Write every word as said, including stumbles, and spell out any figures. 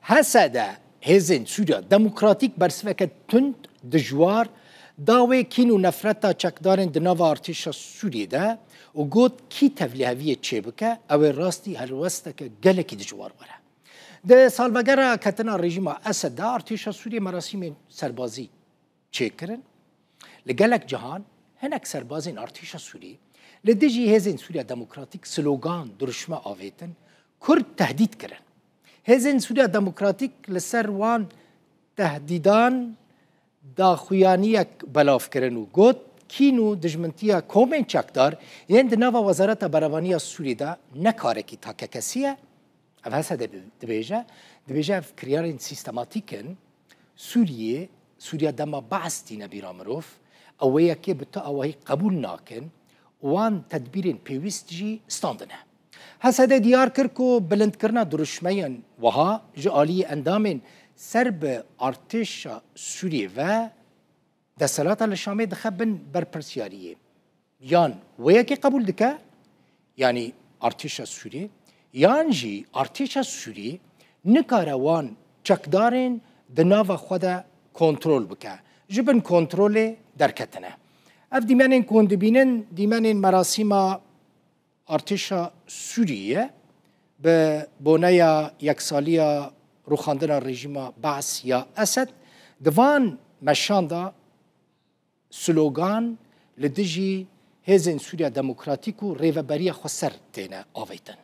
H S D, Hêzên Sûriya Demokratîk, bersiveke tund, dijwar da wê kîn û nefreta çekdarên di nava artêşa Sûriyê de û got, kî tevlîheviyê çêbike, ew ê rastî helwesteke gelekî dijwar were. Di salvegera ketina rejîma Esed de artêşa Sûriyê merasîmên serbazî çêkirin. Li gelek cihan hinek serbazên artêşa Sûrî li dijî Hêzên Sûriya Demokratîk slogan, dirûşme avêtin, Kurd tehdît kirin. Hêzên Sûriya Demokratîk li ser wan tehdîdan daxuyaniyek belav kirin û got, kîn û dijmintiya komên çekdar yên di nava Wezareta Berevaniya Sûrî de ne karekî takekesî ye. Ev H S D dibêje, dibêje ev kiryarên sîstematîk in. Sûriyê, Sûriya dema Be'es tîne bîra mirov, ew wê yekê bi tu awahî qebûl nakin û wan tedbîrên pêwîst jî standine. H S D diyar kir ku bilindkirina dirûşmeyên wiha ji aliyê endamên ser bi artêşa Sûriyê ve desthilata li Şamê dixe bin berpirsiyariyê. Yan wê yekê qebûl dike, yanî artêşa Sûrî, yan jî artêşa Sûrî nikare wan çekdarên di nava xwe de kontrol bike. Ji bin kontrolê derketine. Ev dîmenên ku hûn dibînin, dîmenên merasîma artêşa Sûriyê ye, bi boneya yeksaliya rûxandina rejîma Be'es ya Esed. Di van meşan de slogan li dijî Hêzên Sûriya Demokratîk û Rêveberiya Xweser têne avêtin.